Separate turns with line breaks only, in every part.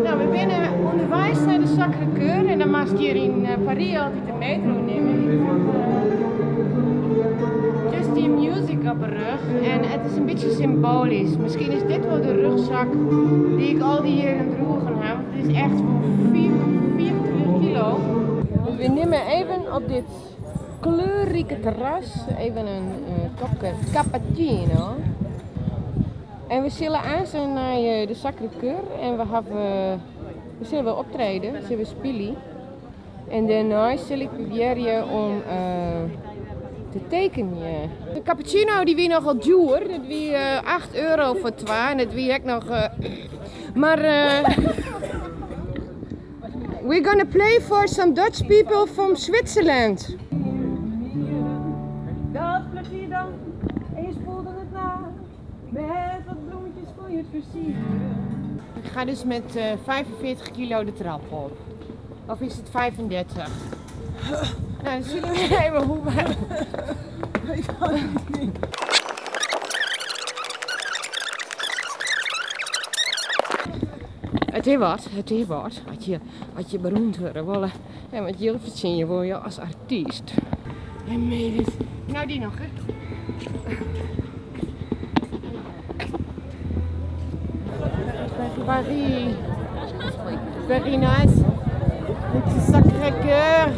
Nou, we binne ûnderweis nei de Sacré-Cœur en dan moatst hjir yn Parys altyd de metro nimme. Ik ha Just Jim Music op 'e rug en it is in bytsje symboalysk. Miskien is dit wol de rugzak dy't ik al dy jierren droegen ha, want it is echt wol 25 kilo. We nimme even op dit kleurrike terras even in kopke cappuccino. En we sille aanst nei de Sacré-Cœur en we hawwe, we sille wer optrede, we sille wer spylje. En dêrnei sil ik probearje om te tekenjen. De cappuccino dy wie nochal djoer, dat wie 8 euro foar twa en dat wie ek noch. Mar we're gonna play for some Dutch people from Switzerland.
Dat plukte je dan en je spoelde het na. Met wat bloemetjes kon je het versieren.
Ik ga dus met 45 kilo de trap op. Of is het 35? Nou, dan zullen we even hoe wij.
Ik kan het niet.
It is wat, it is wat. As je beroemd wurde wolle en wat jild fertsjinje wolle as artyst. En made it. Nou, dy noch, hè? Paris. Very nice. Petit Sacré-Cœur.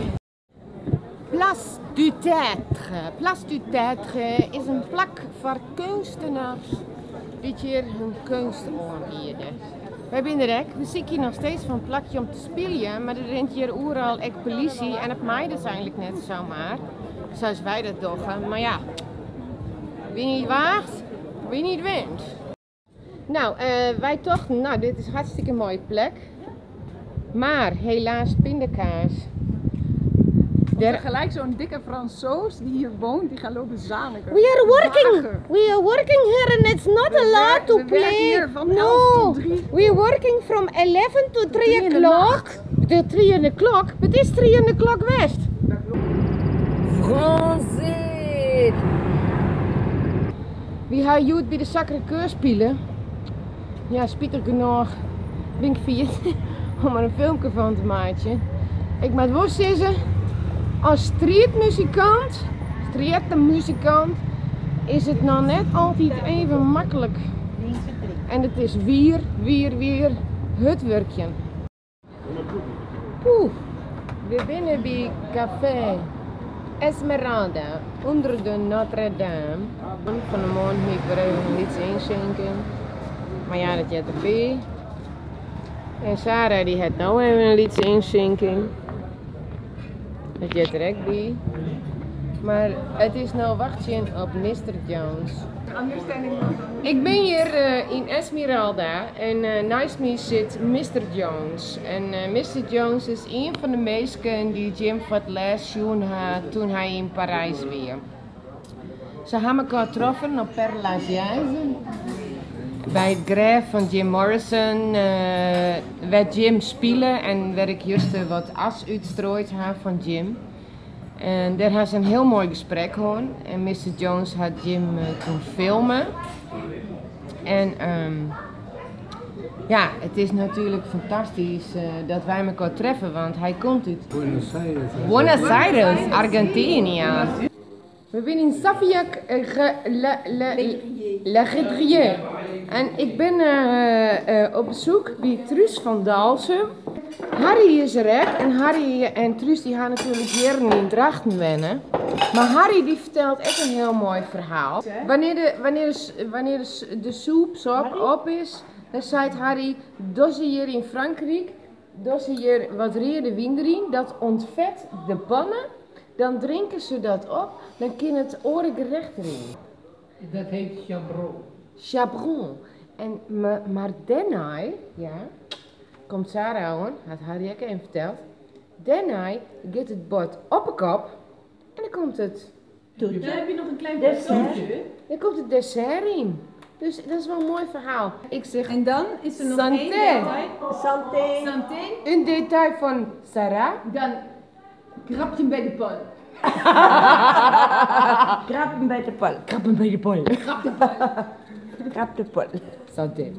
Place du Tertre. Place du Tertre is in plak foar keunstners dy't hjir hun keunst oanbiede. Wy binne der ek. We sykje noch steeds foar in plakje om te spyljen, mar der rint hjir oeral ek polysje en it mei dus eigenlik net samar, sa as wy dat dogge. Mar ja, wie niet waagt, wie niet wint. Nou, wy tochten, nou, dit is hartstikke moaie plek. Mar helaas pindakaas.
Er gelijk zo'n dikke Fransoos die hier woont, die gaat lopen zaniken.
We are working.
Zagen.
We are working here and it's not allowed to
We werken
play.
hier van
No,
11 tot 3.
we are working from 11 to 3
3 in de
o'clock. De 3 in de klok. Het is 3 in de klok west. Français. Wy ha hjoed by de Sacré-Cœur spile. Ja, spitich genôch bin ik ferjitten om der in filmke fan te meitsjen. Ik moat wol sizze, as strjitmuzikant is it noch net altyd even maklik. En it is wier, wier, wier hurd wurkjen. Poeh, we binne by Café Esmeralda ûnder de Notre Dame. Fan 'e moarn hie ik wer even in lytse ynsinking. Mar ja, dat heart derby. En Sarah dy hat no even in lytse ynsinking. Dat heart der ek by. Mar it is no wachtsjen op Mr. Jones. Ik bin hjir yn Esmeralda en neist my sit Mr. Jones. En Mr. Jones is ien fan de minsken dy't Jim foar it lêst sjoen hat doe't hy yn Parys wie. Se ha elkoar troffen op Père Lachaise. By it grêf fan Jim Morrison, wêr't Jim spile en wêr't ik juster wat as útstrooid ha fan Jim. En dêr ha se in hiel moai gesprek hân. En Mr. Jones hat Jim doe filme. En ja, it is natuerlik fantastysk dat wy elkoar treffe, want hy komt út
Buenos Aires.
Buenos Aires, Argentinië. We binne yn Salviac La Redrière. En ik bin op besyk by Truus van Dalsum. Harry is der ek. En Harry en Truus dy ha natuerlik jierren yn Drachten wenne. Mar Harry dy fertelt ek in hiel moai ferhaal. Wannear't de soep op is, dan seit Harry, dogge se hjir yn Frankryk, dogge se hjir wat reade wyn deryn, dat ûntfet de panne. Dan drinke se dat op, dan kin it oare gerecht deryn.
Dat heet chabron.
Chabron. En, mar dêrnei, ja, komt Sarah oan, hat Harry ek even ferteld. Dêrnei giet it bord op 'e kop en dan komt it,
Dan heb je nog een klein
Dessert.
cadeautje.
Dan komt it dessert yn. Dus dat is wol in moai ferhaal. Ik sis
En dan is er nog
Santé.
één detail.
Santé.
Santé.
In detail fan Sarah.
Dan krap je hem bij de pan.
Krap hem bij de pol.
Krap him by de pol.
Krap de pol.
Santé.